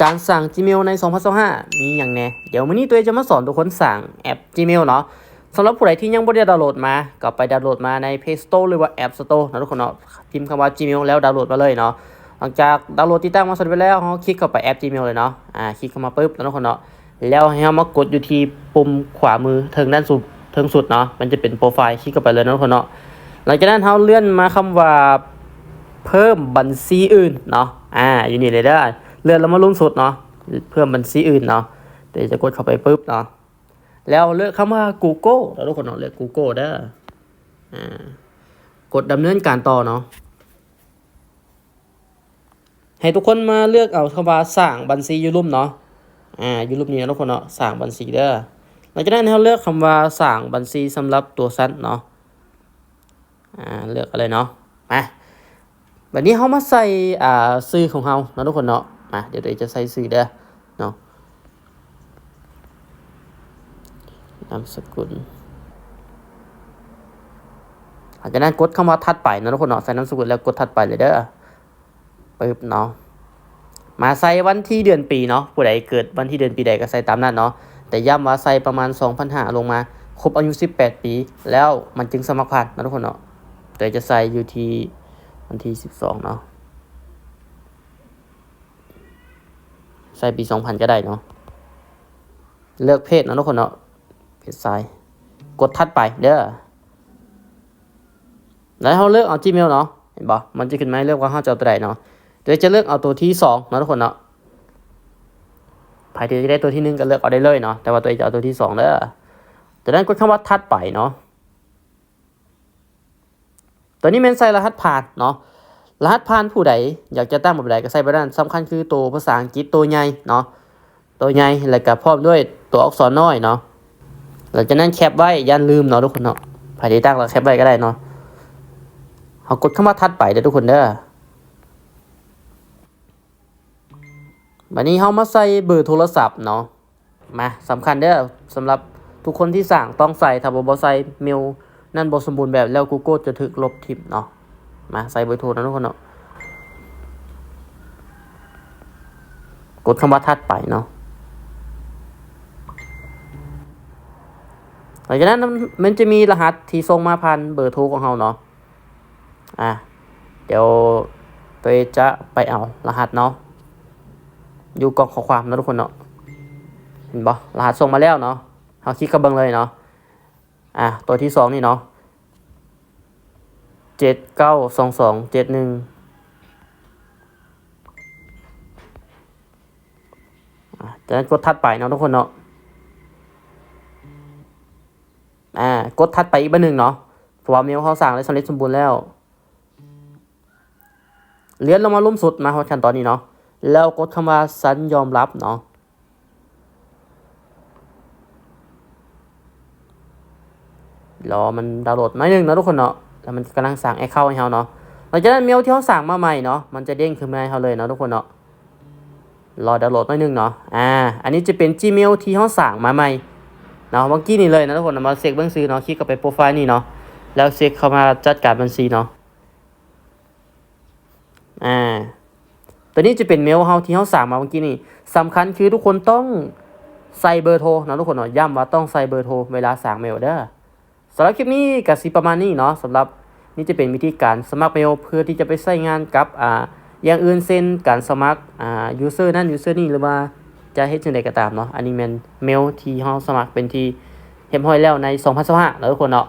ການສ້າງ Gmail ໃນສອງພັນຊາວຫ້າ ມີຫຍັງແດ່? ດຽວມື້ນີ້ຕົວເອງຈະມາສອນທຸກຄົນສ້າງແອັບ Gmail ເນາະ. ສຳລັບຜູ້ໃດທີ່ຍັງບໍ່ໄດ້ດາວໂຫຼດມາ ກໍໄປດາວໂຫຼດມາໃນ Play Store ຫຼືວ່າ App Store ເນາະທຸກຄົນເນາະ. ພິມຄຳວ່າ Gmail ແລ້ວດາວໂຫຼດມາເລີຍເນາະ. ຫຼັງຈາກດາວໂຫຼດຕິດຕັ້ງມາສຳເລັດແລ້ວ ເຮົາຄລິກເຂົ້າໄປແອັບ Gmail ເລີຍເນາະ. ອາ ຄລິກເຂົ້າມາປຶບເນາະທຸກຄົນເນາະ ແລ້ວໃຫ້ເຮົາມາກົດຢູ່ທີ່ປຸ່ມຂວາມືເທິງດ້ານສຸດ ເທິງສຸດເນາະ ມັນຈະເປັນໂປຣໄຟລ໌ ຄລິກເຂົ້າໄປເລີຍເນາະທຸກຄົນເນາະ. ຫຼັງຈາກນັ້ນເຮົາເລື່ອນມາຄຳວ່າ ເພີ່ມບັນຊີອື່ນເນາະ ອາ ຢູ່ນີ້ເລີຍເດີ ເລື່ອນລົງມາລຸ່ມສຸດເນາະ ເພີ່ມບັນຊີອື່ນເນາະ. ດຽວຈະກົດເຂົ້າໄປປຶບເນາະ ແລ້ວເລືອກຄຳວ່າ Google ເນາະທຸກຄົນເນາະ ເລືອກ Google ເດີ ອາ ກົດດຳເນີນການຕໍ່ເນາະ. ໃຫ້ທຸກຄົນມາເລືອກເອົາຄຳວ່າສ້າງບັນຊີຢູ່ລຸ່ມເນາະ ອາ ຢູ່ລຸ່ມນີ້ເນາະທຸກຄົນເນາະ ສ້າງບັນຊີເດີ. ຫຼັງຈາກນັ້ນເຮົາເລືອກຄຳວ່າສ້າງບັນຊີສຳລັບຕົວຊັ້ນເນາະ ອາ ເລືອກເອົາເລີຍເນາະ. ມາ ບັດນີ້ເຮົາມາໃສ່ ອາ ຊື່ຂອງເຮົາເນາະທຸກຄົນເນາະ. ມາ ດຽວຕົວເອງຈະໃສ່ຊື່ເດີເນາະ ນາມສະກຸນ. ຫຼັງຈາກນັ້ນກົດຄຳວ່າຖັດໄປເນາະທຸກຄົນເນາະ ໃສ່ນາມສະກຸນແລ້ວກົດຖັດໄປເລີຍເດີ ປຶບເນາະ. ມາໃສ່ວັນທີເດືອນປີເນາະ ຜູ້ໃດເກີດວັນທີເດືອນປີໃດກໍໃສ່ຕາມນັ້ນເນາະ ແຕ່ຢ້ຳວ່າໃສ່ປະມານສອງພັນຫ້າລົງມາ ຄົບອາຍຸສິບແປດປີແລ້ວມັນຈຶ່ງສະໝັກຜ່ານເນາະທຸກຄົນເນາະ. ໂດຍຈະໃສ່ຢູ່ທີ່ວັນທີສິບສອງເນາະ ໃສ່ປີສອງພັນກໍໄດ້ເນາະ. ເລືອກເພດເນາະທຸກຄົນເນາະ ເພດຊາຍ ກົດຖັດໄປເດີ. ແລ້ວເຮົາເລືອກເອົາ Gmail ເນາະ ເຫັນບໍ່ ມັນຈະຂຶ້ນມາໃຫ້ເລືອກວ່າເຮົາຈະເອົາຕົວໃດເນາະ. ຕົວເອງຈະເລືອກເອົາຕົວທີສອງເນາະທຸກຄົນເນາະ ໃຜທີ່ຈະໄດ້ຕົວທີໜຶ່ງກໍເລືອກເອົາໄດ້ເລີຍເນາະ ແຕ່ວ່າຕົວເອງຈະເອົາຕົວທີສອງເດີ. ຈາກນັ້ນກົດຄຳວ່າຖັດໄປເນາະ. ຕົວນີ້ແມ່ນໃສ່ລະຫັດຜ່ານເນາະ ລະຫັດຜ່ານຜູ້ໃດຢາກຈະຕັ້ງແບບໃດກໍໃສ່ແບບນັ້ນ ສຳຄັນຄືໂຕພາສາອັງກິດໂຕໃຫຍ່ເນາະ ໂຕໃຫຍ່ ແລ້ວກໍພ້ອມດ້ວຍຕົວອັກສອນນ້ອຍເນາະ. ຫຼັງຈາກນັ້ນແຄບໄວ້ ຢ່າລືມເນາະທຸກຄົນເນາະ ໃຜທີ່ຕັ້ງແລ້ວແຄບໄວ້ກໍໄດ້ເນາະ. ເຮົາກົດຄຳວ່າຖັດໄປເດີທຸກຄົນເດີ. ບັດນີ້ເຮົາມາໃສ່ເບີໂທລະສັບເນາະ. ມາ ສຳຄັນເດີ ສຳລັບທຸກຄົນທີ່ສ້າງຕ້ອງໃສ່ ຖ້າວ່າບໍ່ໃສ່ ເມວນັ້ນບໍ່ສົມບູນແບບ ແລ້ວ Google ຈະຖືກລົບຖິ້ມເນາະ. ມາ ໃສ່ເບີໂທເນາະທຸກຄົນເນາະ ກົດຄຳວ່າຖັດໄປເນາະ. ຫຼັງຈາກນັ້ນມັນຈະມີລະຫັດທີ່ສົ່ງມາຜ່ານເບີໂທຂອງເຮົາເນາະ. ອາ ດຽວໂຕເອງຈະໄປເອົາລະຫັດເນາະ ຢູ່ກ່ອງຂໍ້ຄວາມເນາະທຸກຄົນເນາະ. ເຫັນບໍ່ ລະຫັດສົ່ງມາແລ້ວເນາະ ເຮົາຄລິກເຂົ້າເບິ່ງເລີຍເນາະ. ອາ ຕົວທີສອງນີ້ເນາະ ເຈັດເກົ້າສອງສອງເຈັດໜຶ່ງ. ອາ ຈາກນັ້ນກົດຖັດໄປເນາະທຸກຄົນເນາະ. ອາ ກົດຖັດໄປອີກບາດໜຶ່ງເນາະ ເພາະວ່າເມວເຮົາສ້າງໄດ້ສຳເລັດສົມບູນແລ້ວ. ເລື່ອນລົງມາລຸ່ມສຸດ ມາຮອດຂັ້ນຕອນນີ້ເນາະ ແລ້ວກົດຄຳວ່າ ສັນຍອມຮັບເນາະ. ລໍມັນດາວໂຫຼດໜ້ອຍໜຶ່ງເນາະທຸກຄົນເນາະ ແລ້ວມັນກຳລັງສ້າງແອັກເຄົາໃຫ້ເຮົາເນາະ. ຫຼັງຈາກນັ້ນເມວທີ່ເຮົາສ້າງມາໃໝ່ເນາະ ມັນຈະເດ້ງຂຶ້ນມາໃຫ້ເຮົາເລີຍເນາະທຸກຄົນເນາະ. ລໍດາວໂຫຼດໜ້ອຍໜຶ່ງເນາະ. ອາ ອັນນີ້ຈະເປັນ Gmail ທີ່ເຮົາສ້າງມາໃໝ່ເນາະ ເມື່ອກີ້ນີ້ເລີຍເນາະທຸກຄົນເນາະ. ມາເຊັກເບິ່ງຊື່ເນາະ ຄລິກເຂົ້າໄປໂປຣໄຟລ໌ນີ້ເນາະ ແລ້ວເຊັກເຂົ້າມາຈັດການບັນຊີເນາະ. ອາ ຕົວນີ້ຈະເປັນເມວເຮົາທີ່ເຮົາສ້າງມາເມື່ອກີ້ນີ້. ສຳຄັນຄືທຸກຄົນຕ້ອງໃສ່ເບີໂທເນາະທຸກຄົນເນາະ ຢ້ຳວ່າຕ້ອງໃສ່ເບີໂທເວລາສ້າງເມວເດີ. ສຳລັບຄລິບນີ້ກໍຊິປະມານນີ້ເນາະ ສຳລັບນີ້ຈະເປັນວິທີການສະໝັກເມວ ເພື່ອທີ່ຈະໄປໃຊ້ງານກັບ ອາ ຢ່າງອື່ນ ເຊັ່ນ ການສະໝັກ ອາ user ນັ້ນ user ນີ້ ຫຼືວ່າຈະເຮັດຈັ່ງໃດກໍຕາມເນາະ. ອັນນີ້ແມ່ນເມວທີ່ເຮົາສະໝັກເປັນທີ່ຮຽບຮ້ອຍແລ້ວໃນສອງພັນຊາວຫ້າເນາະທຸກຄົນເນາະ.